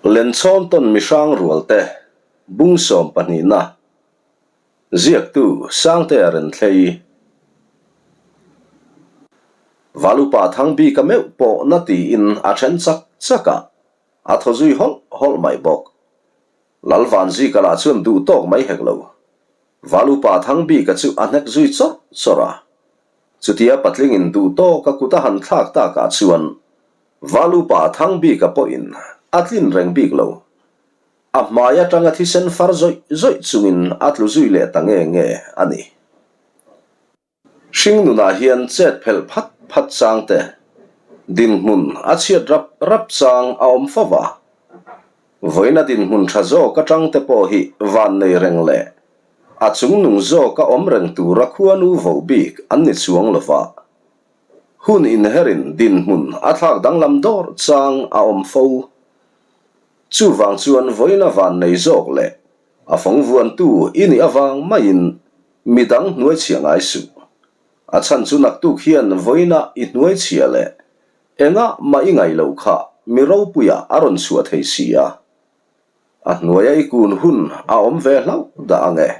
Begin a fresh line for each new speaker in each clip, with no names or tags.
Lenchhawn tawn mihrang rualte bung sawm pahnihna ziaktu Sangtea Renthlei Valupa Thangbika meuh pawh na tiin a then chak chak a, a thaw zui hawlh hawlh mai bawk. Lalvanzika lah chuan duh tawk mai hek lo. Valupa Thangbika chu a hnek zui chawrh chawrh a. Chutia patlingin duh tawk a kut a han thlak takah chuan Valupa Thangbika pawhin a tlin reng bik lo. A hmai atanga thisen far zawih zawih chungin a tlu zui leh ta nge nge a ni. Hring nunah hian chet phelh phat phat chang te, dinhmun a chhiat rap rap chang a awm fo va. Vawiina dinhmun tha zawk atang te pawh hi van nei reng leh a chungnung zawk a awm reng tura khuanu voh bik an ni chuang lo va. Hun inherin dinhmun a thlak danglam dawr chang a awm fo. Chuvang chuan vawiina van nei zawk leh a fawng vuantu i nih avang maiin midang hnuaichhia ngai suh. A chhan chu naktuk hian vawiina i hnuaichhia leh engah mah i ngaih loh kha mi ropuiah a rawn chhuah thei si a. A hnuaia i kun hun a awm ve hlauh dah ang e.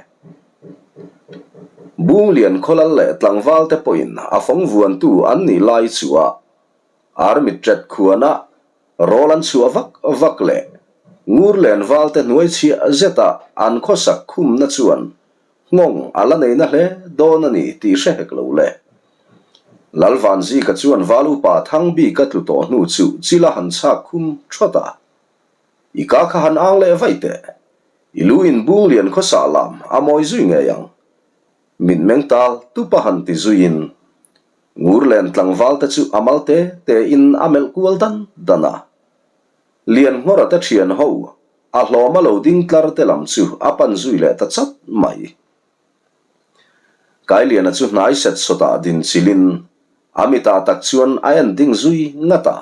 Bunglian khawlal leh tlangval te pawhin a fawng vuantu an nih lai chu a army ṭet khuana rawl an chhuah vak vak leh ngur len val te hnuai chhiah zeta an khawsak khumna chuan nghawng a la neina hle dawn a ni tih hre hek lo le. Lalvanzika chuan val upa Thangbika tlu tawh hnu chu chila han chhak khum ṭhawt a. I ka kha han ang leh vaih teh. I lu in bung lian khawsah lam a mawi zui ngei ang. Min meng tal tupa han ti zuiin ngur len tlangval te chu a mal te te in a melh kual dan dan a. Lian nghawra te thian ho a hlawm a lo ding tlar te lam chu a pan zui leh ta chat mai. Kailiana chu hnai set sawtah din chilhin a mitah tak chuan a en ding zui ngat a.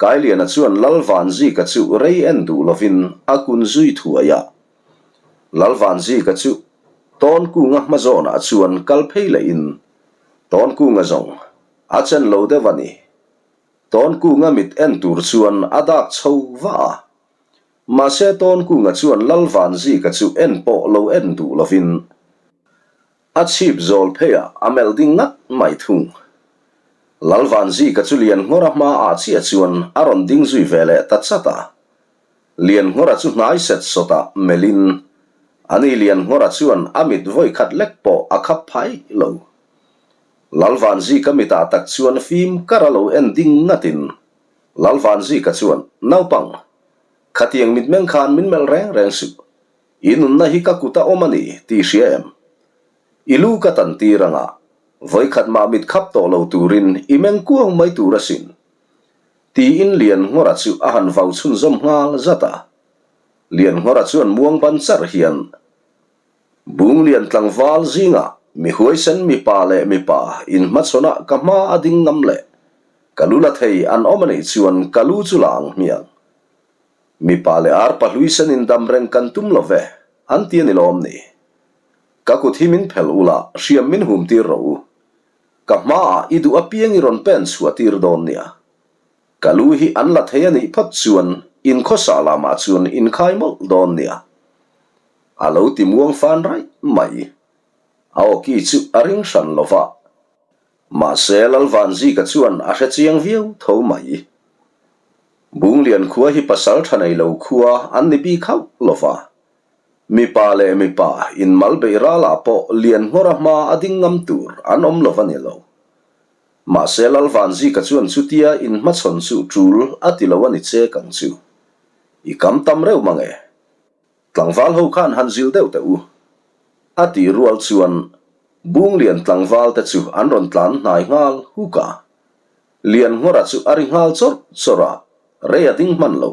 Kailiana chuan Lalvanzika chu rei en duh lovin a kun zui thuai a. Lalvanzika chu Tawnkunga hma zawnah chuan kal phei lehin Tawnkunga zawng a chen lo deuh a ni. Tawnkunga mit en tur chuan a dak chho va a. Mahse Tawnkunga chuan Lalvanzika chu en pawh lo en duh lovin A chhip zawl pheiah a melh ding ngat mai thung. Lalvanzika chu Lianngawra hmaah chiah chuan a rawn ding zui ve leh ta chat a. Lianngawra chu hnai set sawtah melhin ani Lianngawra chuan a mit vawi khat lek pawh a khap phai lo. Lalvanzika mitah tak chuan fim kar a lo en ding ngatin Lalvanzika chuan, Naupang, khatiang mitmeng khan min melh reng reng suh. I nunna hi ka kut a awm a ni tih hria em? I lu ka tan tir anga, vawikhat mah mit khap tawh lo turin i meng kuang mai tur asin. Tiin Lianngawra chu a han vau chhunzawm nghal zat a. Lianngawra chuan muang ban char hian Bunglian tlangval zingah mi huaisen mipa leh mipa inhmachhawnah ka hma a ding ngam leh ka lu la thei an awm a nih chuan ka lu chu la ang hmiang. Mipa leh ar pahlui sen in dam reng kan tum lo ve, an ti a ni lawm ni? Ka kut hi min phelh ula, hriam min hum tir rawh u. Ka hmaah i duh apiang i rawn pen chhuah tir dawn nia. Ka lu hi an la thei a nih phawt chuan in khawsah lamah chuan in khai mawlh dawn nia. A lo ti muang fan raih mai. A awki chu a ring hran lo va. Mahse Lalvanzika chuan a hre chiang viau tho mai. Bunglian khua hi pasal tha nei lo khua an ni bik hauh lo va. Mipa leh mipa inmal beih ralah pawh Lianngawra hma a ding ngam tur an awm lo va ni lo. Mahse Lalvanzika chuan chutia inhmachhawn chu tul a ti lo a ni chek ang chu. I kam tam reuh mang e. Tlangval ho khan han zil deuh teh u. A tih rual chuan Bunglian tlangval te chu an rawn tlan hnai nghal huk a. Lianngawra chu a ri nghal chawrh chawrh a, rei a ding hman lo.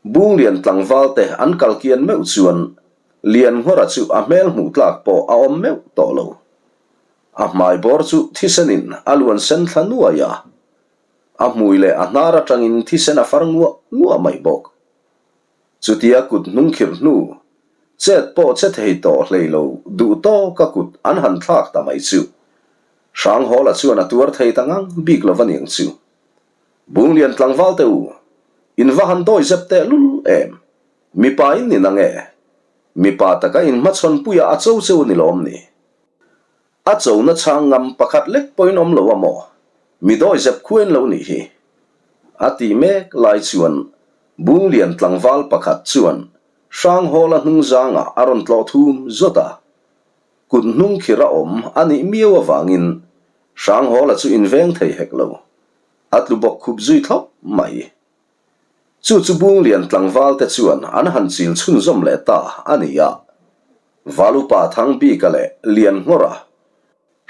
Bunglian tlangval te an kal kian meuh chuan Lianngawra chu a hmel hmuh tlak pawh a awm meuh tawh lo. A hmai bawr chu thisenin a luan sen thla nuai a, a hmui leh a hnar atangin thisen a far nguah nguah mai bawk. Chutia kut hnung khirh hnu, chet pawh che thei tawh hlei lo duh tawka kut an han thlak ta mai chu. Hranghawla chuan a tuar thei ta ngang bik lo va niang chu. Bunglian tlangval te u! In va han dawi zep teh lul em? Mipa in ni na nge? Mipa taka in hmachhawn puiah a cho cheu ni lawm ni? A chona chhang ngam pakhat lek pawhin awm lo a maw? Mi dawi zep khuain lo nih hi. A ti mek lai chuan Bunglian tlangval pakhat chuan Hranghawla hnungzangah a rawn tlawh thum zawt a. Kut hnung khirh a awm a nih miau avangin Hranghawla chu inveng thei hek lo. A tlu bawk khup zui thlawp mai. Chu chu Bunglian tlangval te chuan an han chil chhunzawm leh ta a ni a. Valupa Thangbika leh Lianngawra,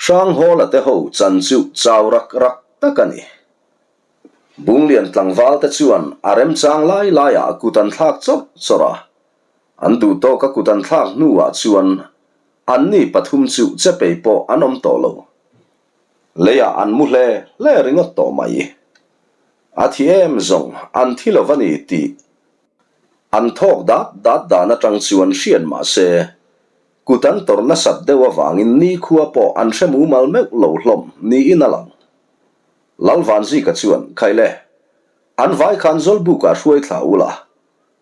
Hranghawla te ho chan chu chau rak rak tak a ni. Bunglian tlangval te chuan a remchang lai laiah kut an thlak chawrh chawrh a. An duhtawka kut an thlak hnuah chuan anni pathum chu chepei pawh an awm tawh lo. Leiah an mu hle hle ringawt tawh mai. A thi em zawng an thi lo va ni tih an thawk dat dat dan atang chuan hriat mah se, kut an tawrh nasat deuh avangin nikhua pawh an hre mumal meuh lo hlawm niin a lang. Lalvanzika chuan, Khaile, an vai khan Zawlbukah hruai thla ula,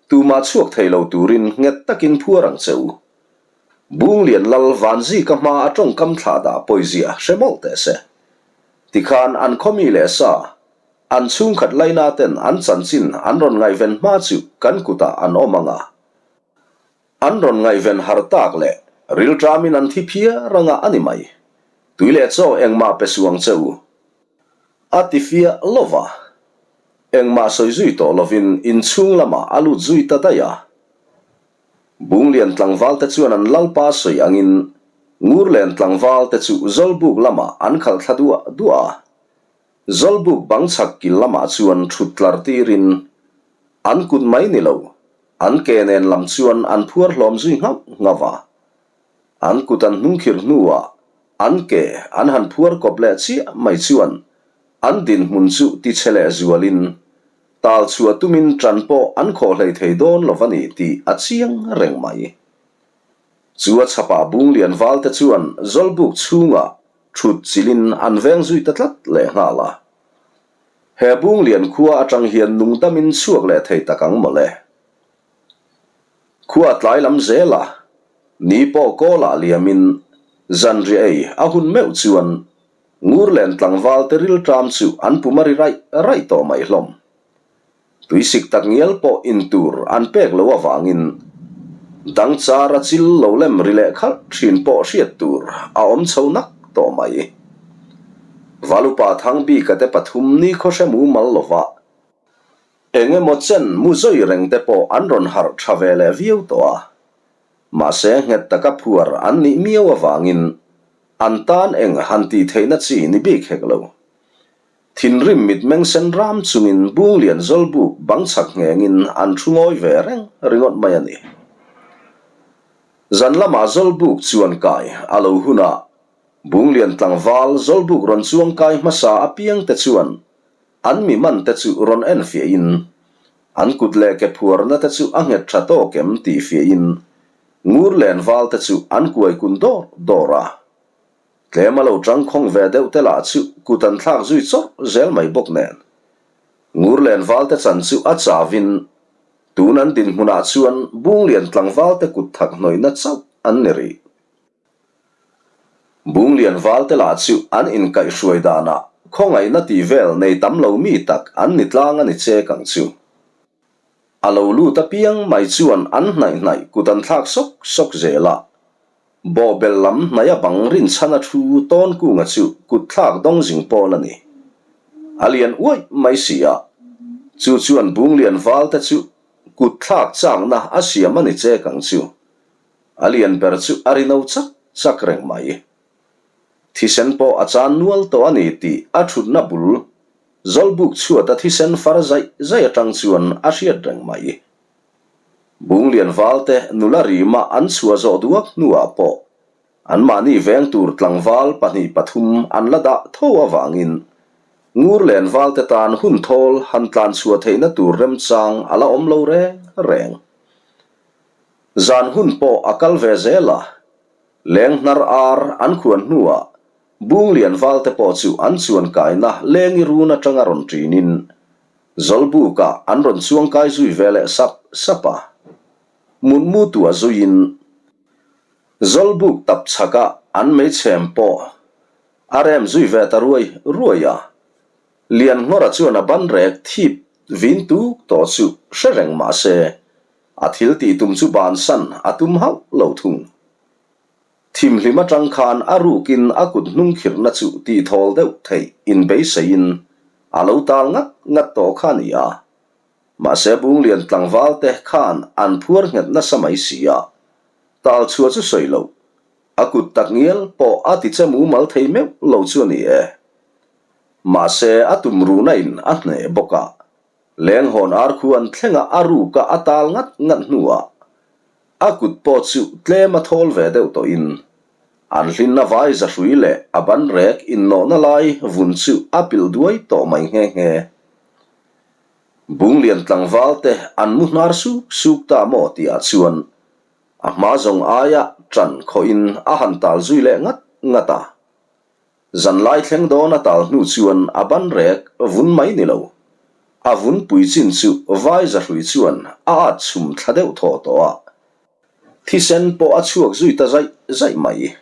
Tumah chhuak thei lo turin nghet takin phuar ang che u. Bunglian lal Vanzika hma a tawngkam thlah dah pawizia hre mawlh teh se. Tikhan an khawmi leh sa, an chhungkhat laina ten an chanchin an rawn ngaihven hma chu kan kutah an awm ang a. An rawn ngaihven har tak leh rilṭamin an thi phiar anga a ni mai. Tui leh chaw engmah pe suh ang che u. A ti fiah lo va, engmah sawi zui tawh lovin inchhung lamah a lut zui ta daih a. Bunglian tlangval te chuan an lalpa sawi angin Ngurlen tlangval te chu Zawlbuk lamah an khalh thla duah duah a. Zawlbuk bang chhak kil lamah chuan thut tlar tirin an kut mai ni lo, an ke nen lam chuan an phuar hlawm zui nghauh nghauh a. An kut an hnungkhirh hnuah an ke an han phuar kawp leh chiah mai chuan an dinhmun chu tichhe leh zualin tal chhuah tumin ṭan pawh an khawh hlei thei dawn lo va ni tih a chiang reng mai. Chu a chhapah Bunglian valte chuan Zawlbuk chhungah ṭhut chilhin an veng zui ta tlat leh nghal a. He Bunglian khua aṭang hian nungdamin chhuak leh thei tak ang mawle. Khua tlai lam zel a, ni pawh kawlah liamin zanriah ei a hun meuh chuan Ngurlen tlangval te rilṭam chu an pum a ri raih raih tawh mai hlawm. Tuisik tak ngial pawh in tur an pek loh avangin dang char a chil lo lem ri leh khalh ṭhin pawh hriat tur a awm chho nak tawh mai. Valupa Thangbika te pathum nikhaw hre mumal lova Eng emaw chen mu zawi reng te pawh an rawn harh tha ve leh viau tawh a. Mahse nghet taka phuar an nih miau avangin an tan eng han tih theihna chi ni bik hek lo. Thinrim mitmeng sen ram chungin Bunglian Zawlbuk bang chhak nghengin an thu ngawi ve reng ringawt mai a ni. Zan lamah Zawlbuk chuan kai a lo hunah Bunglian tlangval Zawlbuk rawn chuang kai hmasa apiangte chuan An mi man te chu rawn en fiahin, an kut leh ke phuarna te chu a nghet tha tawk em tih fiahin ngur len val te chu an kuai kun dawr dawr a. Tlem a lo tangkhawng ve deuh te lah chu kut an thlak zui chawrh zel mai bawk nen. Ngur len val te chan chu a chavin tun an dinhmunah chuan Bunglian tlangval te kut thak hnawihna chauh an ni rih. Bunglian valte lah chu an inkaihhruai danah khawngaihna tih vel nei tam lo mi tak an ni tlang a ni chek ang chu. A lo lut apiang mai chuan an hnaih hnaih kut an thlak sawk sawk zel a. Bawhbel lam hnaih a bang rinchhan a thu tawn kunga chu kut thlak dawng zing pawl a ni. A lian uaih mai si a, chu chuan Bunglian valte chu kut thlak chakna a siam a ni chek ang chu. A lian ber chu a ri no chak chak reng mai. Thisen pawh a chan nual tawh a ni tih a thutna bul Zawlbuk chhuata thisen far zaih zaih atang chuan a hriat reng mai. Bunglian valte nula rima an chhuah zawh duak hnuah pawh anmahni veng tur tlangval pahnih pathum an la dah tho avangin Ngurlen valte tan hun thawl han tlan chhuah theihna tur remchang a la awm lo reng reng. Zan hun pawh a kal ve zel a, leng hnar ar an khuan hnuah Bunglian valte pawh chu an chuan kaina lengi run atanga rawn ṭinin. Zawlbukah an rawn chuangkai zui ve leh sap sap a. Mutmu tuah zuiin Zawlbuk tap chhakah an meichhem pawh a rem zui ve ta ruai ruai a. Lianngawra chuan a ban rek thip vin tuk tawh chu hre reng mah se, a thil tih tum chu bansan a tum hauh lo thung. Thimhlim atang khan a rukin a kut hnung khirhna chu tihthawl deuh theih inbeiseiin a lo tal ngat ngat tawh kha a ni a. Mahse Bunglian tlangval te khan an phuar nghet nasa mai si a, tal chhuah chu sawi loh, a kut tak ngial pawh a ti che mumal thei meuh lo chu a ni e. Mahse a tumruhna in a hneh bawk a, Lenghawn ar khu an thleng a, a ruk a, a tal ngat ngat hnuah a kut pawh chu tlem a thawl ve deuh tawhin an hlinna vai zahrui leh a ban rek innawhna lai vun chu a pilh duai tawh mai nghe nghe. Bunglian tlangval te an mu hnar suk suk ta maw tihah chuan a hma zawng aia ṭan khawhin a han tal zui leh ngat ngat a. Zanlai thleng dawn a tal hnu chuan a ban rek vun mai ni lo. A vun pui chin chu vai zahrui chuan a at chhum thla deuh thaw tawh a, thisen pawh a chhuak zui ta zaih zaih mai.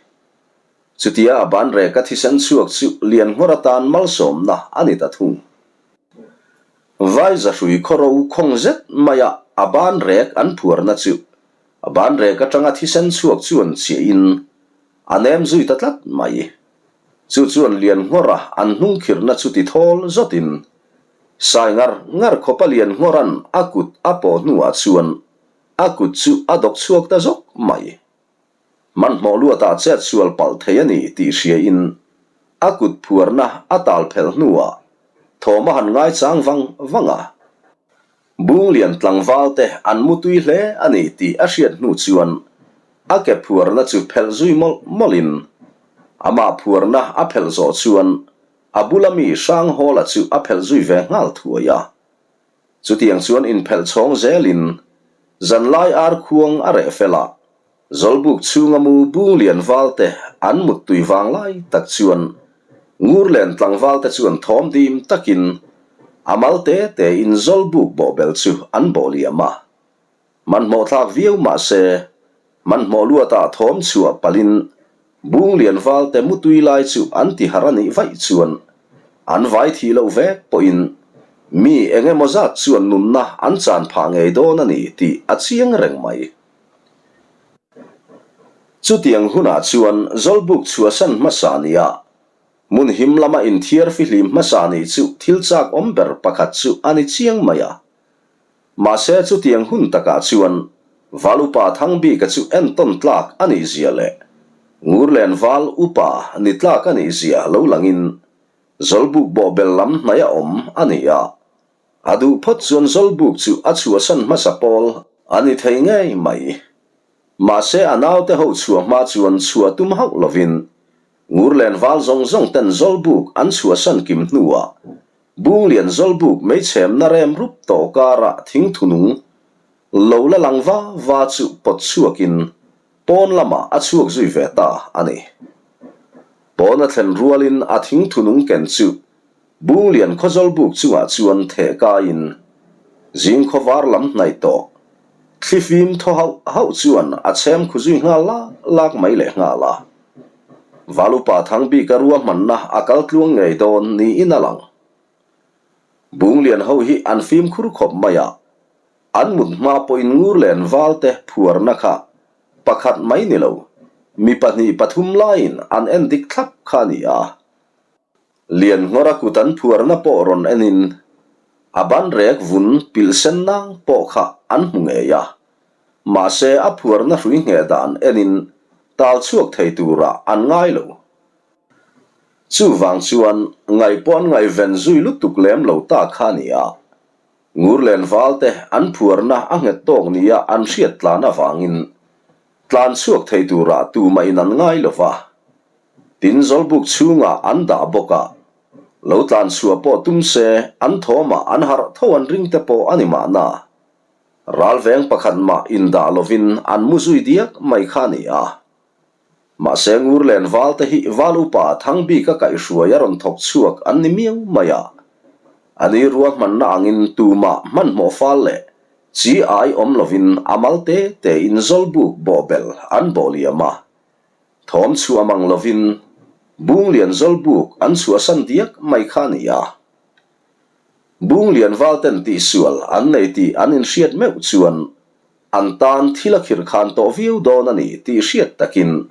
Chutia a ban reka thisen chhuak chu Lianngawr atan malsawmna a ni ta thung. Vai zahrui khawro khawng zet maia a ban rek an phuarna chu a ban rek atanga thisen chhuak chuan chiahin A nem zui ta tlat mai. Chu chuan Lianngawra an hnungkhirhna chu ti thawl zawtin, Sai ngar ngar khawpa Lianngawra'n a kut a pawh hnuah chuan a kut chu a dawk chhuak ta zawk mai. Hmanhmawh luatah chet sual palh thei a ni tih hriain a kut phuarna a tal phelh hnuah thawm a han ngaichang vang vang a. Bunglian tlangval te an mu tui hle a ni tih a hriat hnu chuan a ke phuarna chu phelh zui mawlh mawlhin amah phuarna a phelh zawh chuan a bula mi Hranghawla chu a phelh zui ve nghal thuai a. Chutiang chuan inphelh chhawng zelin zanlai ar khuang a reh fel a, Zawlbuk chhunga mu Bunglian valte an muttui vang lai tak chuan Ngurlen tlangvalte chuan thawm dim takin a mal te te in Zawlbuk bawhbel chu an bawh liam a. Hmanhmawh thlak viau mah se, hmanhmawh luatah thawm chhuah palhin Bunglian valte mutui lai chu an ti harh a nih vaih chuan an vai thih loh vek pawhin mi eng emaw zat chuan nunna an chan phah ngei dawn a ni tih a chiang reng mai. Chutiang hunah chuan Zawlbuk chhuahsan hmasa nia hmun him lama inthiar fihlim hmasa nih chu thil chak awm ber pakhat chu a ni chiang mai a. Mahse chutiang hun takah chuan Val Upa Thangbika chu entawn tlak a nih zia leh Ngurlen Val Upa ni tlak a nih zia lo langin Zawlbuk bawhbel lam hnaih a awm a ni a. A duh phawt chuan Zawlbuk chu a chhuahsan hmasa pawl a ni thei ngei mai. Mahse a naute ho chhuah hma chuan chhuah tum hauh lovin Ngurlen val zawng zawng ten Zawlbuk an chhuahsan kim hnuah Bunglian Zawlbuk meichhemna rem rup tawh karah thingthunung lo la lang va va chu pawt chhuakin pawn lamah a chhuak zui ve ta a ni. Pawn a thlen rualin a thingthunung ken chu Bunglian khawzawlbuk chungah chuan theh kaiin zing khawvar lam hnaih tawh thlifim thaw hauh hauh chuan a chhem khu zui nghal lak lak mai leh nghal a. Valupa Thangbika ruahmanna a kal tluang ngei dawn niin a lang. Bunglian ho hi an fimkhur khawp mai a, an mut hma pawhin Ngurlen valte phuarna kha pakhat mai ni lo, mi pahnih pathum laiin an endik thlap kha a ni a. Lianngawra kut an phuarna pawh rawn enin a ban rek vun pilh sen nang pawh kha an hmu ngei a, mahse a phuarna hrui ngheh dan enin tal chhuak thei turah an ngai lo. Chuvang chuan ngaih pawh an ngaihven zui lutuk lem lo ta kha a ni a, Ngurlen valte an phuarna a nghet tawk nia an hriat tlan avangin tlan chhuak thei turah tumah in an ngai lo va. Tin Zawlbuk chhungah an dah bawk a, lo tlan chhuah pawh tum se an thawmah an harh tho an ring te pawh a ni mahna. Ralveng pakhat mah indah lovin an mu zui diak mai kha a ni a. Mahse Ngurlen valte hi Val upa Thangbika kaihhruai a rawn thawk chhuak an ni miau mai a. A ni ruahmanna angin tumah hmanhmawh fal leh chi ai awm lovin a mal te tein Zawlbuk bawhbel an bawh liam a. Thawm chhuah mang lovin Bunglian Zawlbuk an chhuahsan diak mai kha a ni a. Bunglian valten tihsual an nei tih an inhriat meuh chuan an tan thil a khirh khan tawh viau dawn a ni tih hriat takin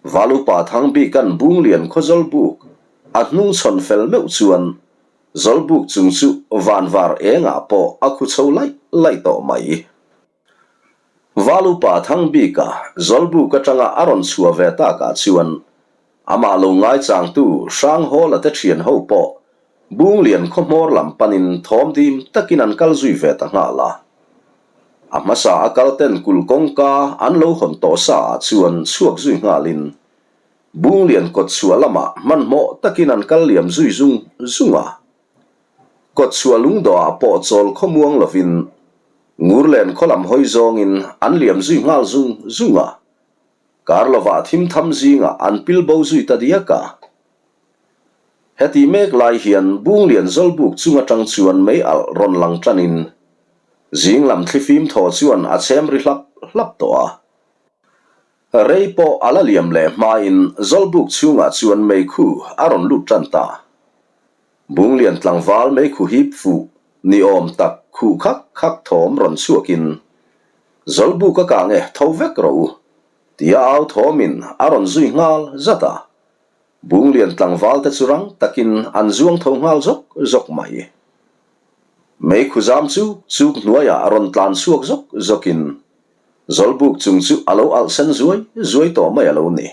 Valupa Thangbika'n Bunglian khaw Zawlbuk a hnung chhawn fel meuh chuan Zawlbuk chung chu vanvar engah pawh a khu chho laih laih tawh mai. Valupa Thangbika Zawlbuk atanga a rawn chhuah ve takah chuan amah lo ngaichangtu Hranghawla te thian ho pawh Bunglian khaw hmawr lam panin thawm dim takin an kal zui ve ta nghal a. A hmasa a kal ten kulh kawngka an lo hawn tawh sa ah chuan chhuak zui nghalin Bunglian kawt chhuah lamah hmanhmawh takin an kal liam zui zung zung a. Kawtchhuah lungdawhah pawh chawl khawmuang lovin Ngurlen khaw lam hawi zawngin an liam zui nghal zung zung a, kar lovah thim tham zingah an pil bo zui ta diak a. Heti mek lai hian Bunglian Zawlbuk chung atang chuan mei alh rawn lang tanin zing lam thlifim thaw chuan a chhem ri hlap hlap tawh a. Rei pawh a la liam leh hmain Zawlbuk chhungah chuan meikhu a rawn lut tan ta. Bunglian tlangval meikhu hip fuh ni awm tak khuh khak khak thawm rawn chhuakin, Zawlbuk a kang e, tho vek rawh u, tia au thawmin a rawn zui nghal zat a. Bunglian tlangval te chu rang takin an zuang tho nghal zawk zawk mai. Meikhu zam chuk chuk hnuaiah rawn tlan chhuak zawk zawkin Zawlbuk chung chu a lo alh sen zuai zuai tawh mai a lo ni.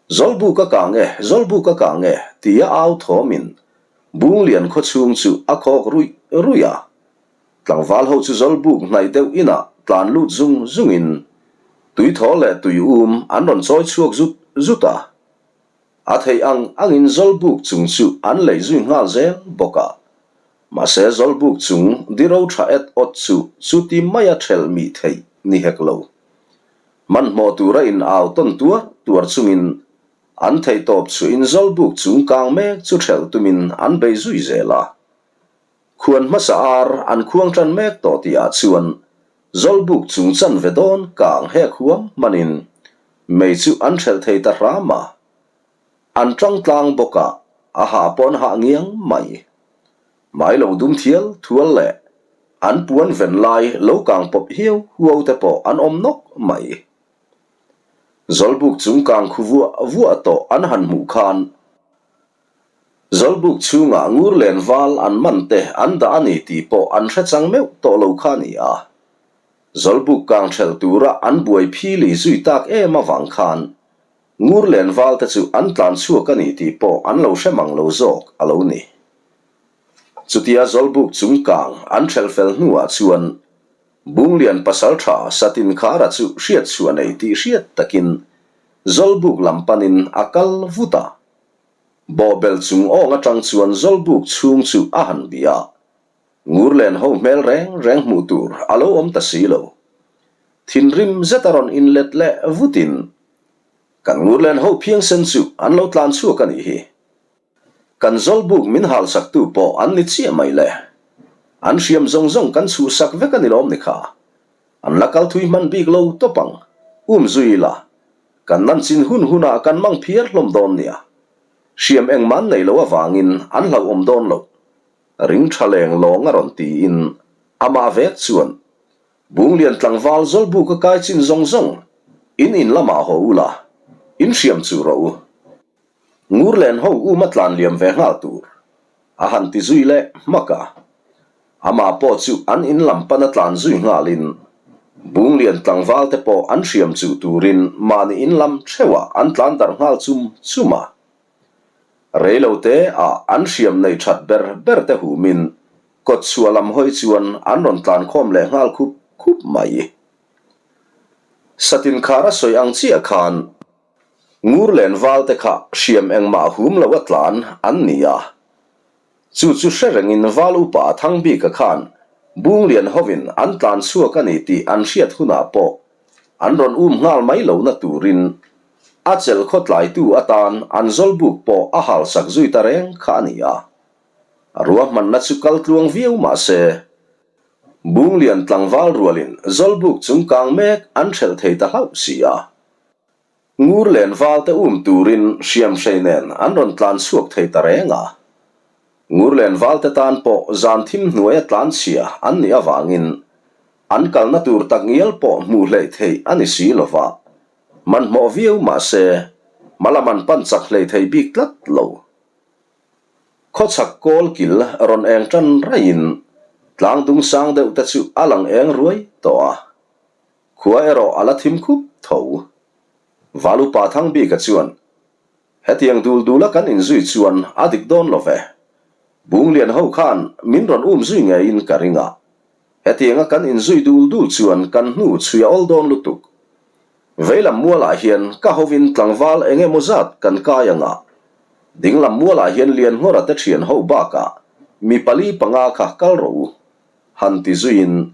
Zawlbuk a kang e, Zawlbuk a kang e, tia au thawmin Bunglian khaw chhung chu a khawk ruih ruih a. Tlangval ho chu Zawlbuk hnaih deuh inah tlan lut zung zungin tuithaw leh tui um an rawn chawi chhuak zut zut a. A theih ang angin Zawlbuk chung chu an lei zui nghal zel bawk a. Mahse Zawlbuk chung diro tha et awt chu chuti maia thelh mih theih ni hek lo. Hmanhmawh tura in au tawn tuar tuar chungin an theihtawp chu in Zawlbuk chung kang mek chu thelh tumin an bei zui zel a. Khuan hmasa ar an khuang tan mek tawh tihah chuan Zawlbuk chung chan ve dawn kang hek huam hmanin mei chu an thelh thei ta hram a. An tang tlang bawk a, a hah pawh an hah ngiang mai. Mai lo dum thial thual leh an puan ven lai lo kang pawp hiau huau te pawh an awm nawk mai. Zawlbuk chung kang khu vuah vuah tawh an han hmuh khan Zawlbuk chhungah ngur len val an man te an dah a ni tih pawh an hre chang meuh tawh lo kha a ni a. Zawlbuk kang thelh tura an buai phili zui tak em avang khan Ngur len val te chu an tlan chhuak a ni tih pawh an lo hre mang lo zawk a lo ni. Chutia Zawlbuk chung kang an thelh fel hnuah chuan Bunglian pasaltha Satinkhara chu hriat chhuah nei tih hriat takin Zawlbuk lam panin a kal vut a. Bawhbel chung awng atang chuan Zawlbuk chhung chu a han bih a. Ngur len ho hmel reng reng hmuh tur a lo awm ta si lo. Thinrim zet a rawn inlet leh vutin Kan ngur len ho phiangsen chu an lo tlan chhuak a nih hi. Kan Zawlbuk min halsaktu pawh an ni chiah mai le. An hriam zawng zawng kan chhuhsak vek a ni lawm ni kha. An la kal thui hman bik lo tawp ang. Um zui ila. Kan nan chin hun hunah kan mang phiar hlawm dawn nia. Hriam engmah an neih loh avangin an hlauhawm dawn loh. Ring tha leng lawng a rawn tiin amah vek chuan Bunglian tlangval Zawlbuk a kai chin zawng zawng in in lamah haw ula, in hriam chu rawh u. Ngur len ho um a tlan liam ve nghal tur a han ti zui leh hmak a. Amah pawh chu an in lam pan a tlan zui nghalin Bunglian tlangval te pawh an hriam chuh turin mahni in lam theuhah an tlan darh nghal chum chum a. Reilote ah an hriam neih that ber ber te humin kawtchhuah lam hawi chuan an rawn tlan khawm leh nghal khup khup mai. Satin khar a sawi ang chiah khan Ngur len val te kha hriam engmah hum lo a tlan an ni a. Chu chu hre rengin val upa Thangbika khan Bunglian hovin an tlan chhuak a ni tih an hriat hunah pawh an rawn um nghal mai lohna turin a chelh khaw tlaitu atan an Zawlbuk pawh a halsak zui ta reng kha a ni a. A ruahmanna chu kal tluang viau mah se, Bunglian tlangval rualin Zawlbuk chungkang mek an hrelh thei ta hlauh si a. Ngur len valte um turin hriamhrei nen an rawn tlan chhuak thei ta reng a. Ngur len valte tan pawh zan thim hnuaia tlan chhia an nih avangin an kalna tur tak ngial pawh hmuh hleih theih a ni si lo va, hmanhmawh viau mah se hma lam an pan chak hlei thei bik tlat lo. Khawchhak kawl kil rawn eng tan raiin tlang dung sang deuh te chu a lang eng ruai tawh a. Khua erawh a la thim khup tho. Valupa Thangbika chuan, Hetiang dul dula kan inzui chuan a dik dawn lo ve. Bunglian ho khan min rawn um zui ngeiin ka ring a. Hetianga kan inzui dul dul chuan kan hnu chhui a awl dawn lutuk. Veilam mualah hian ka hovin tlangval eng emaw zat kan kai ang a. Dinglam mualah hian Lianngawra te thian ho bakah mi pali panga kha kal rawh u. Han ti zuiin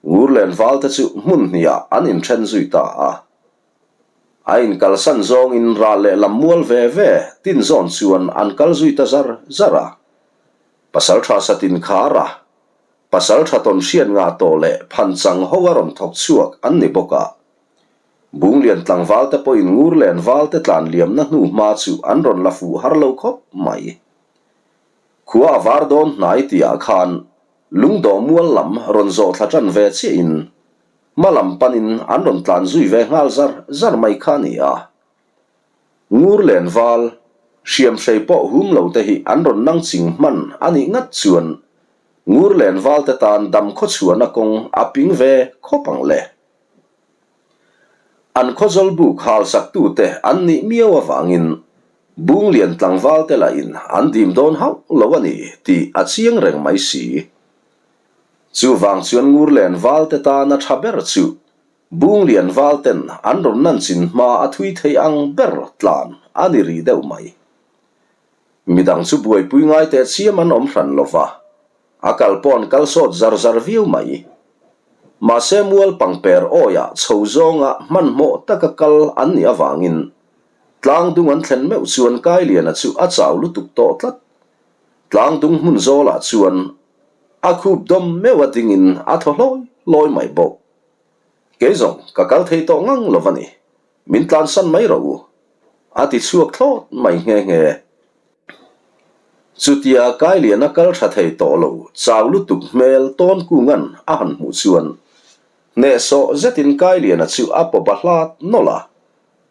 Ngurlen valte chu hmun hnihah an inthen zui ta a. A inkalsan zawngin ral leh lam mual ve ve tin zawn chuan an kal zui ta zar zar a. Pasaltha satin khar a, pasaltha tawn hriat ngah tawh leh phanchang ho a rawn thawk chhuak an ni bawk a. Bunglian tlangval te pawhin Ngurlen valte tlan liamna hnu hma chu an rawn la fuh har lo khawp mai. Khua a var dawn hnai tihah khan Lungdawh mual lam rawn zawh thla tan ve chiahin hma lam panin an rawn tlan zui ve nghal zar zar mai kha a ni a. Ngur len val, hriamhrei pawh hum lo te hi an rawn nang ching hman a nih ngat chuan ngur len val te tan dam khawchhuahna kawng a ping ve khawp ang le. An khawzawl buk hal saktute an nih miau avangin Bunglian tlangvalte lahin an dim dawn hauh lo a ni tih a chiang reng mai si. Chuvang chuan Ngurlen valte tana tha ber chu Bunglian valten an rawn nan chin hma a thui thei ang ber tlan a ni rih deuh mai. Midang chu buaipui ngai teh chiam an awm hran lo va, A kal pawh an kal sawt zar zar viau mai. Mahse mual pangper awiah chho zawnga hmanhmawh taka kal an nih avangin tlang dung an thlen meuh chuan Kailiana chu a chau lutuk tawh tlat. Tlang dung hmun zawlah chuan a khup dawm meuh a dingin a thaw hlawi hlawi mai bawk. Kei zawng ka kal thei tawh ngang lo va ni. Min tlansan mai rawh u. A ti chhuak thlawt mai nghe nghe. Chutia Kailiana kal tha thei tawh lo chau lutuk hmel tawn kungan a han hmuh chuan hnehsawh zetin Kailiana chu a pawp a hlat nawlh a,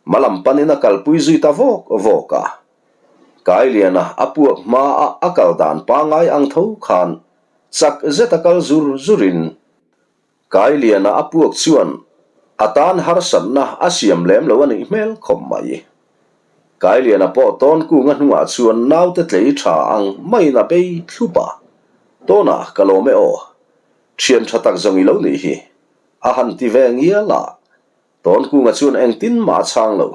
hmalam panin a kalpui zui ta vawk vawk a. Kailiana a puak hmaa a kal dan pangai ang tho khan chak zeta kal zur zurin Kailiana a puak chuan a tan harsatna a siam lem lo a nih hmel khawp mai. Kailiana pawh tawn kunga hnungah chuan naute tlei tha ang maiin a bei thlup a, Tawnah ka lawm e aw, thian tha tak zawng i lo nih hi, a han ti ve ngial a, tawn kunga chuan engtin mah a chhang lo.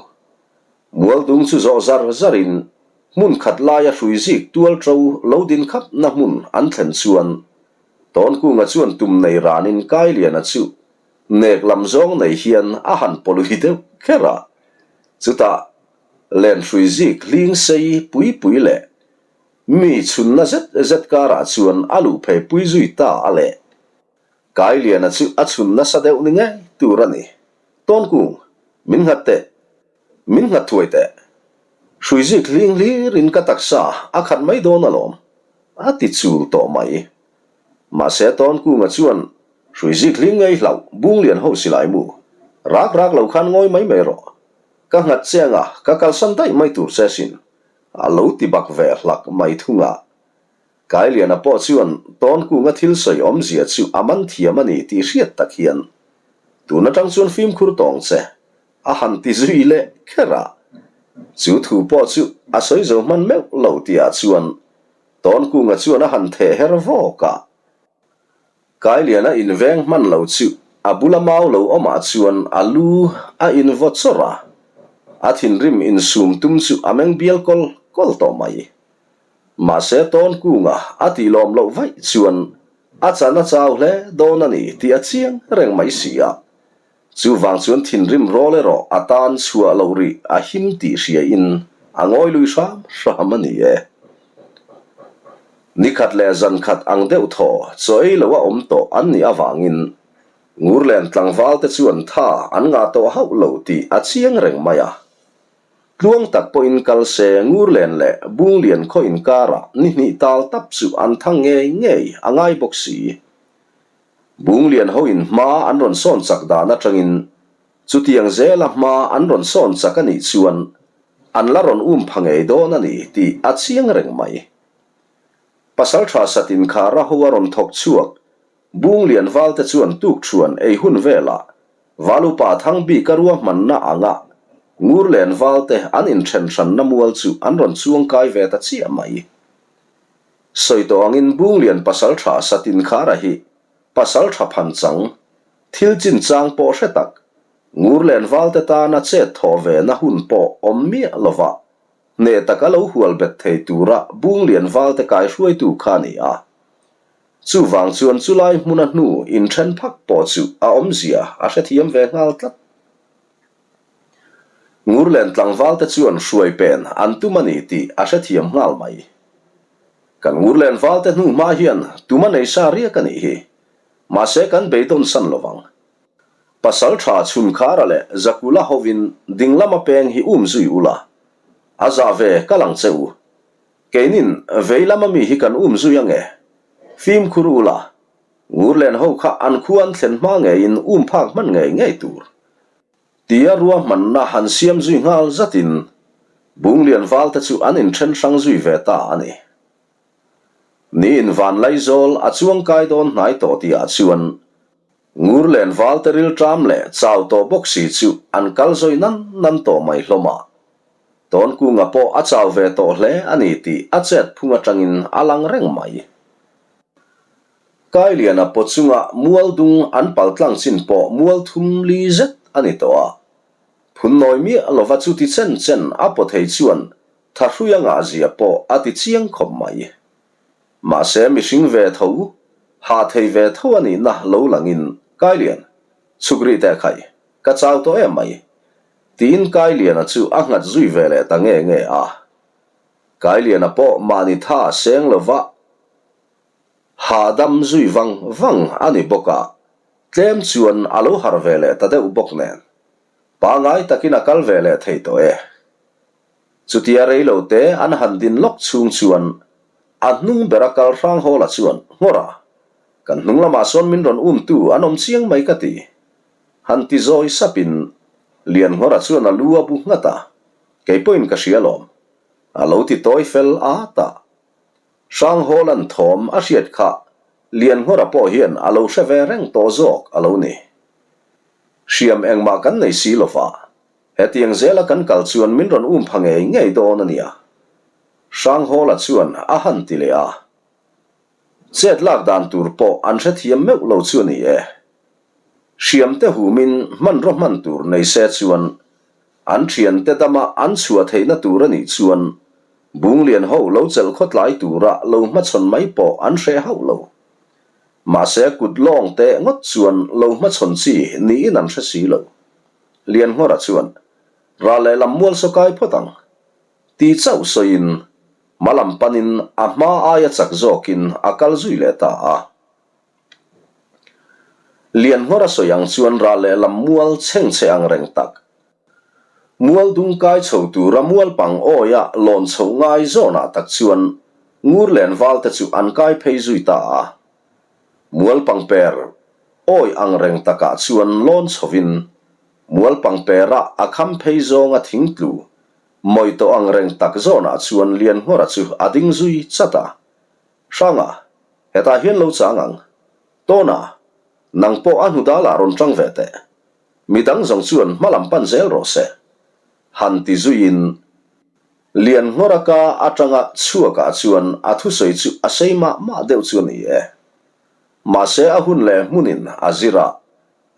Mualdung chu zawh zar zarin hmun khat laia hrui zik tual ṭo lo din khapna hmun an thlen chuan Tawnkunga chuan tum nei ranin Kailiana chu nek lam zawng nei hian a han pawlui deuh kher a. Chutah lenhrui zik hling sei pui pui leh mi chhunna zet zet karah chuan a luh phei pui zui ta a le. Kailiana chu a chhun nasa deuh ni ngei tur a ni. Tawnkung, min nghat teh. Min nghat thuai teh. Hrui zik hling hlirin ka taksa a khat mai dawn alawm, a ti chul tawh mai. Mahse Tawnkunga chuan hrui zik hling ngei hlauh Bunglian ho silai mu. Rak rak lo khan ngawi mai mai rawh. Ka nghat che anga ka kalsan daih mai tur che sin, a lo ti bak ve hlak mai thung a. Kailiana pawh chuan Tawnkunga thil sawi awmzia chu a man thiam a ni tih hriat tak hian, Tun atang chuan fimkhur tawng che, A han ti zui leh kher a, chu thu pawh chu a sawi zo hman meuh lo tihah chuan Tawnkunga chuan a han theh her vawk a. Kailiana inveng hman lo chu a bula mau lo awmah chuan a lu a invaw chawrh a, a thinrim insum tum chu a meng bial kawl kawl tawh mai. Mahse Tawnkunga a tih lawm loh vaih chuan a chan a chau hle dawn a ni tih a chiang reng mai si a. Chuvang chuan thinrim rawl erawh a tan chhuah loh rih a him tih hriain a ngawi lui hram hram a ni e. Ni khat leh zan khat ang deuh thaw chaw ei loa awm tawh an nih avangin Ngurlen tlangvalte chuan tha an ngah tawh hauh lo tih a chiang reng mai a. Tluang tak pawhin kal se Ngurlen leh Bunglian khaw inkarah ni hnih tal tap chu an thang ngei ngei a ngai bawk si. Bunglian hoin hma an rawn sawn chak dan atangin Chutiang zela hma an rawn sawn chak a nih chuan an la rawn um pha ngei dawn a ni tih a chiang reng mai. Pasaltha Satin Khara ho a rawn thawk chhuak Bunglian Valte chuan tukṭhuan ei hun velah Valupa Thangbika ruahmanna anga Ngurlen Valte an inṭhen hranna mual chu an rawn chuang kai ve ta chiah mai. Sawi tawh angin Bunglian Pasaltha Satin Khara hi Pasaltha phanchang Thil chinchang pawh hre tak, Ngurlen Valte tana chet thawh ve na hun pawh awm miah lova hneh taka lo hual bet thei tura Bunglian Valte kaihruaitu kha a ni a. Chuvang chuan chulai hmuna hnu inthen phak pawh chu a awmzia a hrethiam ve nghal tlat. Ngurlen tlangvalte chuan hruai pen an tum a ni tih a hrethiam nghal mai. Kan Ngurlen Valte hnu hma hian tum a nei sa riak a nih hi. Mahse kan beidawn san lo vang. Pasal tha Chhunkhara leh Zakula hovin ding lama peng hi um zui ula, a zah ve ka lang che u. Keinin vei lama mi hi kan um zui ange. Fimkhur ula, Ngurlen ho kha an khua an thlen hma ngeiin um phak hman ngei ngei tur. Tia ruahmanna han siam zui nghal zatin Bunglian valte chu an inthen hrang zui ve ta a ni. Niin Vanlaizawl a chuangkai dawn hnai tawh tihah chuan Ngurlen valte rilṭam leh chau tawh bawk si chu an kal zawi nan nan tawh mai hlawm a. Tawnkunga pawh a chau ve tawh hle a ni tih a chet phung aṭangin a lang reng mai. Kailiana paw chunga mual dung an pal tlang chin pawh mual thum li zet a ni tawh a. Phun nawi miah lova chuti chen chen a paw thei chuan Thahrui a ngahzia pawh a ti chiang khawp mai. Mahse mihring ve tho, hah thei ve tho a nihna lo langin, Kailian, chhuk rih teh khai, ka chau tawh em mai. Tiin Kailiana chu a nghat zui ve leh ta nge nge a. Kailiana pawh mahni tha seng lova hahdam zui vang vang a ni bawk a, tlem chuan a lo harh ve leh ta deuh bawk nen, pangai takin a kal ve leh thei tawh e. Chutia reilo te an han din lawk chhung chuan a hnung bera kal hrang Hawla chuan, Nghawra, kan hnung lamah sawn min rawn umtu an awm chiang mai ka ti. Han ti zawi sapin Lian Nghawra chuan a lu a bu nghat a, Kei pawhin ka hria lawm. A lo ti tawi fel at a. Hrang Hawla'n thawm a hriat kha Lian Nghawra pawh hian a lo hre ve reng tawh zawk a lo ni. Hriam engmah kan nei si lova, Hetiang zela kan kal chuan min rawn um pha ngei ngei dawn a nia. Hranghawla chuan a han ti leh a. Chet lak dan tur pawh an hrethiam meuh lo chu a ni e. Hriamte humin hmanraw hman tur nei se chuan an thiante dama an chhuah theihna tur a nih chuan Bunglian ho lo chelh khawtlai tura lo hmachhawn mai pawh an hreh hauh lo. Mahse kut lawng teh ngawt chuan lo hmachhawn chi niin an hre si lo. Lianhngawra chuan, Ral lehlam mual saw kai phawt ang, ti chauh sawiin hma lam panin a hma aia chak zawkin a kal zui leh ta a. Lianhngawra sawi ang chuan ral lehlam mual chhengchhe ang reng tak, mual dung kai chho tura mual pang awia lawn chhoh ngai zawnah tak chuan Ngurlen valte chu an kai phei zui ta a. Mual pangper awi ang reng takah chuan lawn chhovin mual pangpera a kham phei zawnga thing tlu mawi tawh ang reng tak zawnah chuan Lianhngawra chu a ding zui chat a. Hranga, hetah hian lo chang ang. Tawna, nang pawh a hnu dalah rawn tang ve teh. Midang zawng chuan hma lam pan zel rawh se. Han ti zuiin Lianhngawra ka atanga chhuakah chuan a thusawi chu a sei mah mah deuh chu a ni e. Mahse a hun leh hmunin a zir a,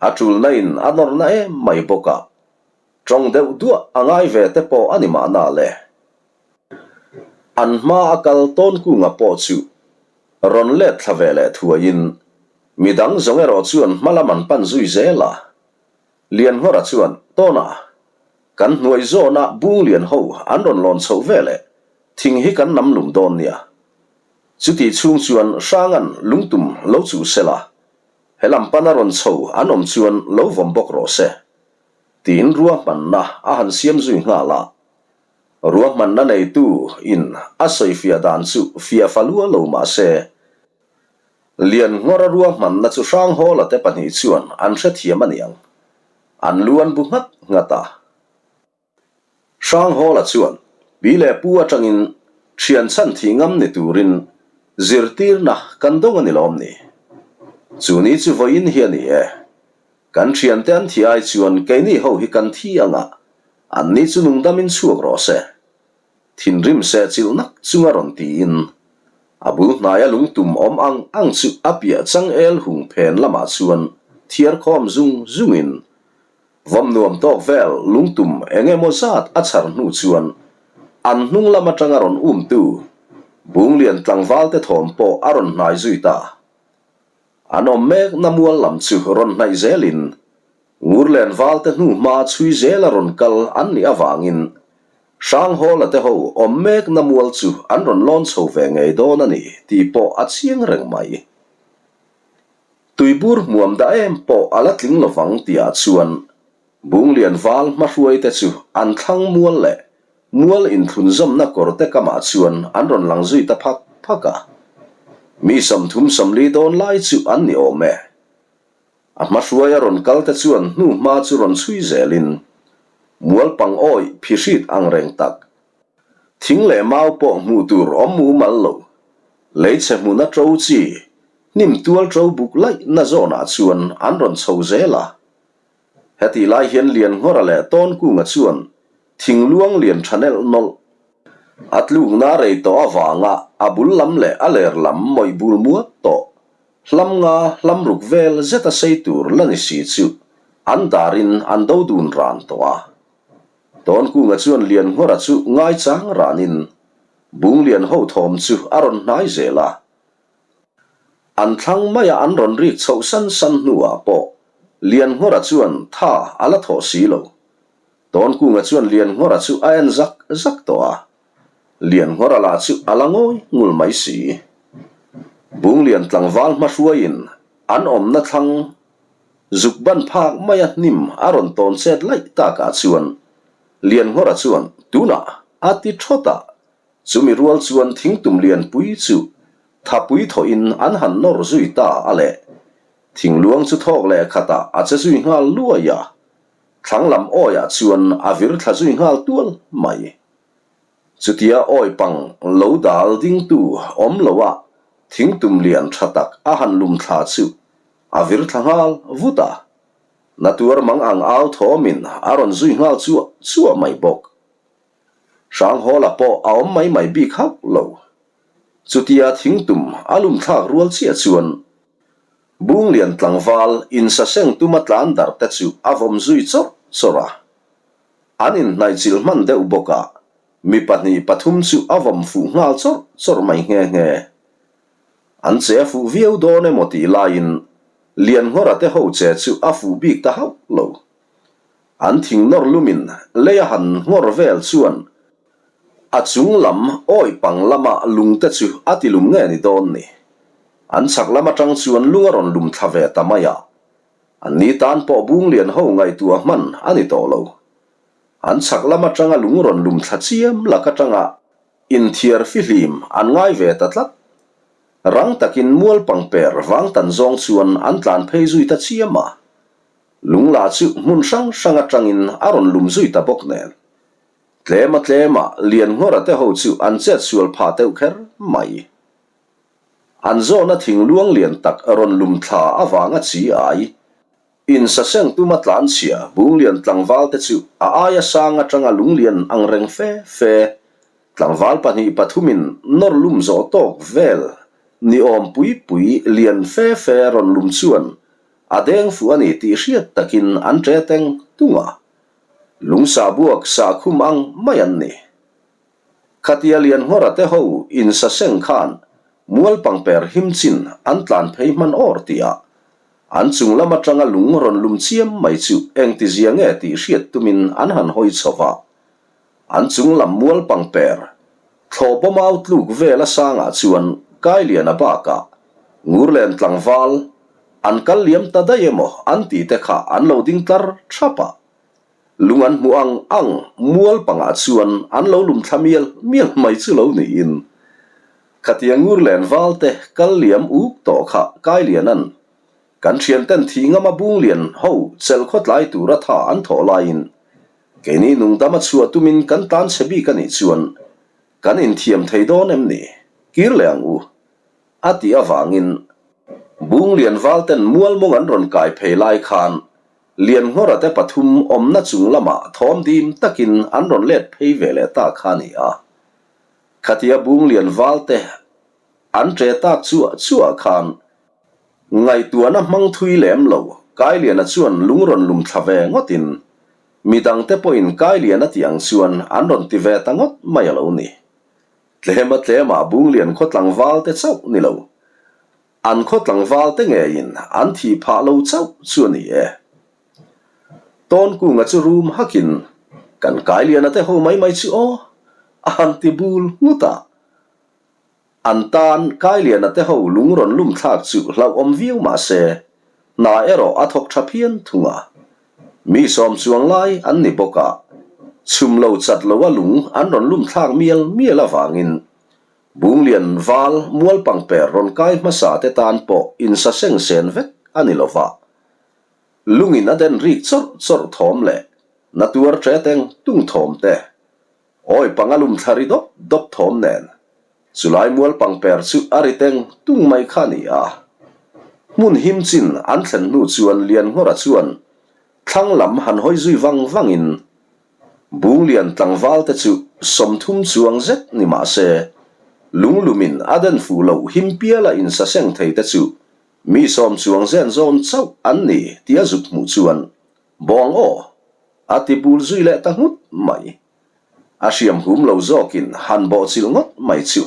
a tulna in a nawrna em mai bawk a, tawng deuh duah a ngai ve te pawh a ni mahna le. An hma a kal tawn kunga pawh chu rawn let thla ve leh thuaiin midang zawng erawh chuan hma lam an pan zui zel a. Lianhngawra chuan, Tawna, kan hnuai zawna bung lian ho an rawn lawn chhoh ve leh thing hi kan nam lum dawn nia. Chutih chhung chuan Hranga'n lungtum lo chuh sela, he lam pana rawn chho an awm chuan lo vawm bawk rawh se, tiin ruahmanna a han siam zui nghal a. Ruahmanna neitu in a sawifiah dan chu fiah fa lua lo mah se, Lianngawra ruahmanna chu Hranghawla te pahnih chuan an hrethiam a niang, an lu an bu nghat nghat a. Hranghawla chuan pi leh pu atangin thian chhan thih ngam ni turin zirtirna kan dawng a ni lawm ni? Chu ni chu vawiin hi a ni e. Kan thiante an thih ai chuan keini ho hi kan thi anga an ni chu nungdamin chhuak rawh se. Thinrim seh chilh nak chunga rawn tiin a bul hnaia lungtum awm ang ang chu a piah changel hung phen lamah chuan thiar khawm zung zungin Vawm nuam tawk vel lungtum eng emaw zat a chhar hnu chuan an hnung lam atanga rawn umtu Bunglian tlangval te thawm pawh a rawn hnai zui ta. An awm mekna mual lam chu rawn hnaih zelin Ngurlen val te hnu hma chhui zela rawn kal an nih avangin Hranghawla te ho awm mekna mual chu an rawn lawn chho ve ngei dawn a ni tih pawh a chiang reng mai. Tuibur hmuam dah em pawh a la tling lovang tihah chuan Bunglian val hmahruaite chu an thlang mual leh mual inthlunzawmna kawrte kamah chuan an rawn lang zui ta phak phak a. Mi 30 40 dawn lai chu an ni awm e. A hmahruai a rawn kalte chuan hnu hma chu rawn chhui zelin mual pang awih phihrit ang reng tak, thing leh mau pawh hmuh tur awm mumal lo, leichhe hmuna ṭo chi Hnim tual ṭo buk laih na zawnah chuan an rawn chho zel a. Hetih lai hian Lianngawra leh Tawnkunga chuan thing luang lian ṭha nelh nawlh. A tlukna rei tawh avanga a bul lam leh a ler lam mawih bul muat tawh hlam nga hlam ruk vel zeta sei tur la ni si chu an darin an do dun ran tawh a. Tawnkunga chuan Lianngawra chu ngaichang ranin Bunglian ho thawm chu a rawn hnai zel a. An thlang maia an rawn rik chhoh san san hnuah pawh Lianngawra chuan tha a la thawh si lo. Tawnkunga chuan Lianngawra chu a en zak zak tawh a, Lianngawra lah chu a la ngawi ngul mai si. Bunglian tlangval hmahruaiin an awmna thlang zuk ban phak maia hnim a rawn tawn chet laih takah chuan Lianngawra chuan tunah a ti thawt a, Chumi rual chuan thingtum lianpui chu thapui thawhin an han nawr zui ta a le. Thingluang chu thawk leh khatah a che zui nghal luai a, thlang lam awiah chuan a vir thla zui nghal tual mai. Chutia awi pang lo dal dingtu awm loa thingtum lian tha tak a han lum thla chu a vir thla nghal vut a, na tuar mang ang au thawmin a rawn zui nghal chuah chuah mai bawk. Hranghawla pawh a awm mai mai bik hauh lo. Chutia thingtum a lum thlak rual chiah chuan Bunglian tlangval insaseng tuma tlan darh te chu a vawm zui chawrh chawrh a. An inhnaihchilh hman deuh bawk a, mi pahnih pathum chu a vawm fuh nghal chawrh chawrh mai nghe nghe. An che a fuh viau dawn emaw tih laiin Lianngawra te ho che chu a fuh bik ta hauh lo. An thing nawr lumin lei a han nghawr vel chuan a chung lam awi pang lama lung te chu a ti lum nge ni dawn ni. An chhak lam atang chuan lung a rawn lum thla ve ta mai a. An ni tan pawh Bunglian ho ngaihtuah hman a ni tawh lo. An chhak lam atanga lung rawn lum thla chiam lak atanga inthiar fihlim an ngai ve ta tlat. Rang takin mual pangper vang tan zawng chuan an tlan phei zui ta chiam a. Lungla chu hmun hrang hrang atangin a rawn lum zui ta bawk nen. Tlema tlema Lianngawra te ho chu an chet sual pha deuh kher mai. An zawhna thing luang lian tak rawn lum thla avanga chi ai insaseng tuma tlanchhia Bunglian tlangval te chu a aia sang atanga lunglian ang reng fe fe tlangval pahnih pathumin nawr lum zawh tawk vel ni awm pui pui lian fe fe rawn lum chuan A deng fuh a ni tih hriat takin an ṭe teng tung a, lungsa buak sahkhum ang mai an ni. Khatia Lianngawra te ho insaseng khan mual pangper him chin an tlan phei hman awr tihah an chung lam atanga lung rawn lum chiam mai chu engtizia nge tih hriat tumin an han hawi chho va. An chung lam mual pangper thlawhbawm au tluk vel a sangah chuan. Kailiana bakah Ngurlen tlangval an kal liam ta daih emaw an tih te kha an lo ding tlar thap a. Lung an hmuh ang ang mual pangah chuan an lo lum thla mial mial mai chu lo niin khatiang Ngurlen val te kal liam uk tawh kha Kailiana'n kan thianten thih ngama Bunglian ho chelh khawtlai tura tha an thawh laiin keini nungdama chhuah tumin kan tlan chhe bik a nih chuan Kan inthiam thei dawn em ni? Kir leh ang u, a tih avangin Bunglian Valten mualmawng an rawn kai phei lai khan Lianngawra te pathum awmna chung lamah thawm dim takin an rawn let phei ve leh ta kha a ni a. Khatia Bunglian Valte an ṭe tak chuah chuah khan ngaihtuahna hmang thui lem lo Kailiana chuan lung rawn lum thla ve ngawtin Mi dangte pawhin Kailian a tih ang chuan an rawn ti ve ta ngawt mai a lo ni. Tlema tlemah Bunglian khaw tlangval te chauh ni lo. An khaw tlangval te ngeiin an thih phah lo chauh chu a ni e. Tawnkunga chu rum hakin, Kan Kailiana te ho mai mai chu aw, a han ti bul nghut a. An tan Kailiana te ho lung rawn lum thlak chu hlauhawm viau mah se, hna erawh a thawk tha phian thung a. Mi sawm chuang lai an ni bawk a, chhum lo chat lo a lung an rawn lum thlak mial mial avangin Bunglian val mualpangper rawn kai hmasa te tan pawh insaseng sen vek a ni lo va. Lungin a den rik chawrh chawrh thawm leh na tuar ṭe teng tung thawm te Awi panga lum thla ri dawp dawp thawm nen chulai mual pangper chu a ri teng tung mai kha a ni a. Hmun him chin an thlen hnu chuan Lianngawra chuan thlang lam han hawi zui vang vangin Bunglian tlangval te chu 30 chuang zet ni mah se lunglumin a den fuh loh him piala insaseng thei te chu mi sawm chuang zen zawn chauh an ni tih a zuk hmuh chuan Bawng aw! A ti bul zui leh ta nghut mai. A hriam hum lo zawkin han bawhchilh ngawt mai chu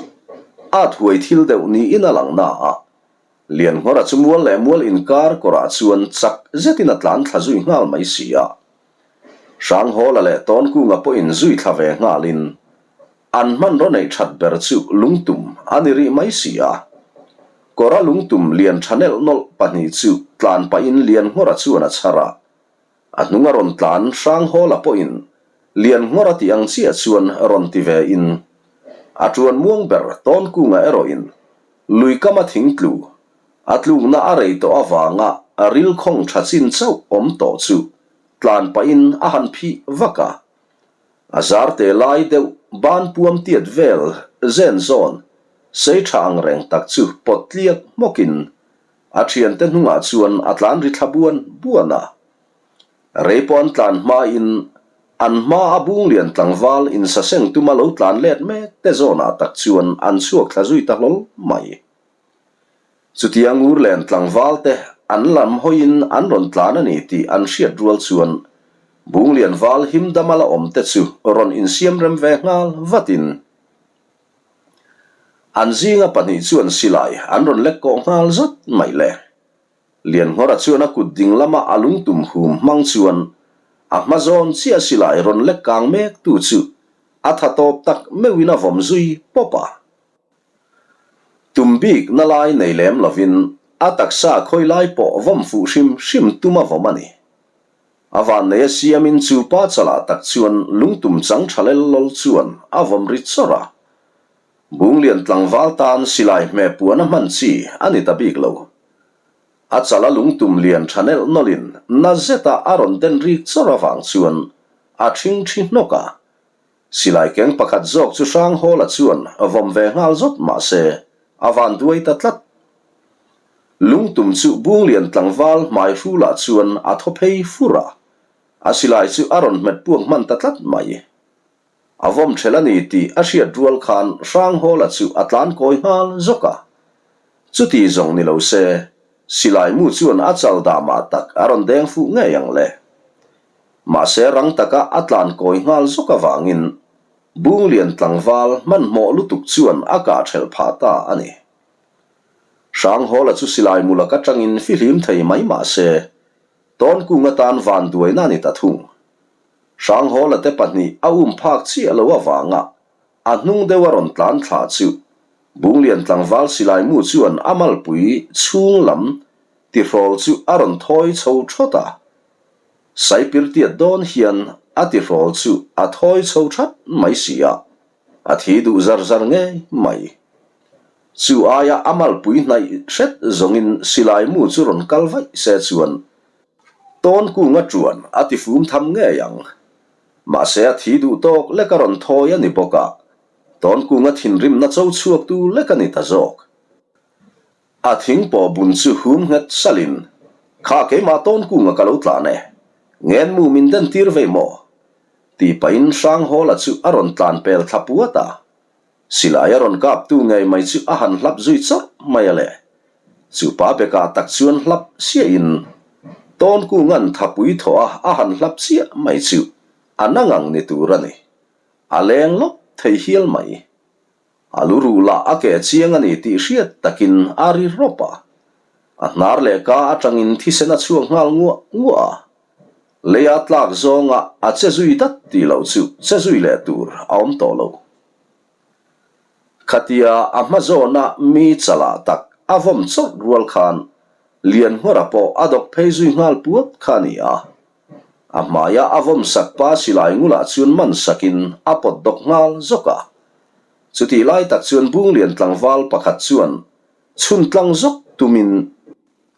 at huai thil deuh niin a lang na a. Lianngawra chu mual leh mual inkar kawrah chuan chak zetin a tlan thla zui nghal mai si a. Hranghawla leh Tawnkunga pawhin zui thla ve nghalin An hmanraw neih that ber chu lungtum a ni rih mai si a. Kawra lungtum lian tha nelh nawlh pahnih chu tlan pahin Lianngawra chuan a chhar a. A hnung a rawn tlan Hranghawla pawhin Lianngawra tih ang chiah chuan rawn ti ve in a tuan muang ber Tawnkunga erawhin lui kama thing tlu a tlukna a rei tawh avanga ril khawng tha chin chauh awm tawh chu tlan pahin a han phih vak a. A zar te lai deuh ban puam tiat vel zen zawn sei tha ang reng tak chu pawt tliak hmawkin a thiante hnungah chuan a tlan ri thla buan buan a. Rei pawh an tlan hmain an hma a Bunglian tlangval insaseng tuma lo tlan let mek te zawnah tak chuan an chhuak thla zui ta hlawl mai. Chutia Ngurlen tlangval te an lam hawiin an rawn tlan a ni tih an hriat rual chuan Bunglian val himdama la awm te chu rawn insiam rem ve nghal vatin an zinga pahnih chuan silai an rawn lek kawh nghal zat mai le. Lianngawra chuan a kut ding lama a lungtum hum hmang chuan a hma zawn chiah silai rawn lek kang mek tu chu a tha tawp tak meuhin a vawm zui pawp a. Tum bik na lai nei lem lovin a taksa khawi lai pawh vawm fuh hrim hrim tum a vawm a ni. A vannei a siamin chu pa chalah tak chuan lungtum chang tha lel lawl chuan a vawm ri chawrh a. Bunglian tlangval tan silai hmeh puan a hman chi a ni ta bik lo. A chala lungtum lian tha nelh nawlhin na zeta a rawn den rik chawrh avang chuan a thing thi hnawk a. Silai keng pakhat zawk chu Hranghawla chuan vawm ve nghal zawt mah se, a van duai ta tlat. Lungtum chu Bunglian tlangval hmai hrulah chuan a thaw phei fur a, a silai chu a rawn hmet puak hman ta tlat mai. A vawm ṭhel a ni tih a hriat rual khan Hranghawla chu a tlan kawi nghal zawk a. Chuti zawng ni lo se, silai mu chuan a chal damah tak a rawn deng fuh ngei ang le. Mahse rang taka a tlan kawi nghal zawk avangin Bunglian tlangval hmanhmawh lutuk chuan a kah ṭhelh phah ta a ni. Hranghawla chu silai mu lak atangin fihlim thei mai mah se, Tawnkung atan vanduaina a ni ta thung. Hranghawla te pahnih a um phak chiah lo avanga a hnung deuh a rawn tlan thla chu. Bunglian tlangval silai mu chuan a malpui chhung lam tihrawl chu a rawn thawi chho thawt a. Saipir tiat dawn hian a tihrawl chu a thawi chho that mai si a, a thi duh zar zar ngei mai. Chu aia a malpui hnaih hret zawngin silai mu chu rawn kal vaih se chuan tawn kunga ṭuan a tifum tham ngei ang. Mahse a thi duh tawk lek a rawn thawi a ni bawk a, tawn kunga thinrimna cho chhuaktu lek a ni ta zawk. A thing pawh bun chu hum nghet salin, Kha keimah tawn kunga ka lo tlan e, ngen mu min den tir vei maw? Tih pahin Hranghawla chu a rawn tlan pel thla puat a. Silai a rawn kaptu ngei mai chu a han hlap zui chawrh mai a le. Chu pa bekah tak chuan hlap chiahin Tawnkunga'n thapui thawh a a han hlap chiah mai chu a na ngang ni tur a ni. A leng lawk thei hial mai. A lu ruh lah a keh chiang a ni tih hriat takin a ri rawp a. A hnar leh ka atangin thisen a chhuak nghal nguah nguah a. Leia tlak zawnga a che zui dat tih loh chu che zui leh tur a awm tawh lo. Khatia a hma zawna mi chalah tak a vawm chawrh rual khan Lianhmawra pawh a dawk phei zui nghal puat kha a ni a. A hmaia a vawm sak pa silai ngulah chuan man sakin a pawt dawk nghal zawk a. Chutih lai tak chuan Bunglian tlangval pakhat chuan chhun tlang zawk tumin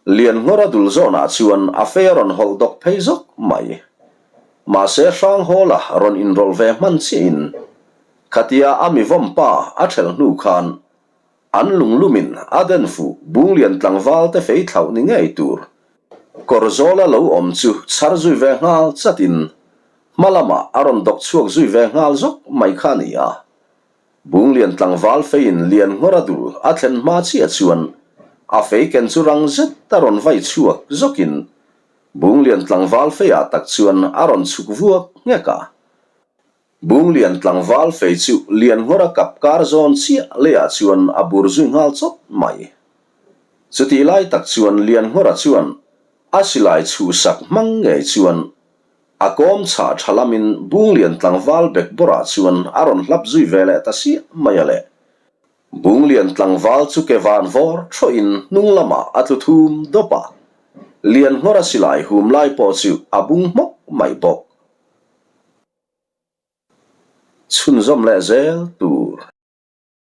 Lianhmawra dul zawnah chuan a fei a rawn hawlh dawk phei zawk mai. Mahse Hranghawla rawn inrawlh ve hman chiahin khatia a mi vawm pa a ṭhelh hnu khan an lunglumin a den fuh Bunglian tlangval te fei thlauh ni ngei tur kawr zawla lo awm chu chhar zui ve nghal chatin hma lamah a rawn dawk chhuak zui ve nghal zawk mai kha a ni a. Bunglian tlangval feiin lian nghawr a dul a thlen hma chiah chuan a fei ken chu rang zet a rawn vai chhuak zawkin Bunglian tlangval feiah tak chuan a rawn chhuk vuak nghek a. Bunglian tlangval fei chu lian nghawr a kap kar zawn chiah leiah chuan a bur zui nghal chawt mai. Chutih lai tak chuan lian nghawra chuan a silai chhuhsak hmang ngei chuan A kawm chhah tha lamin Bunglian tlangval bek bawrah chuan a rawn hlap zui ve leh ta siah mai a le. Bunglian tlangval chu ke van vawr thawhin hnung lamah a tlu thum dawp a, Lianhmawra silai hum lai pawh chu a bung hmawk mai bawk. Chhunzawm leh zel tur.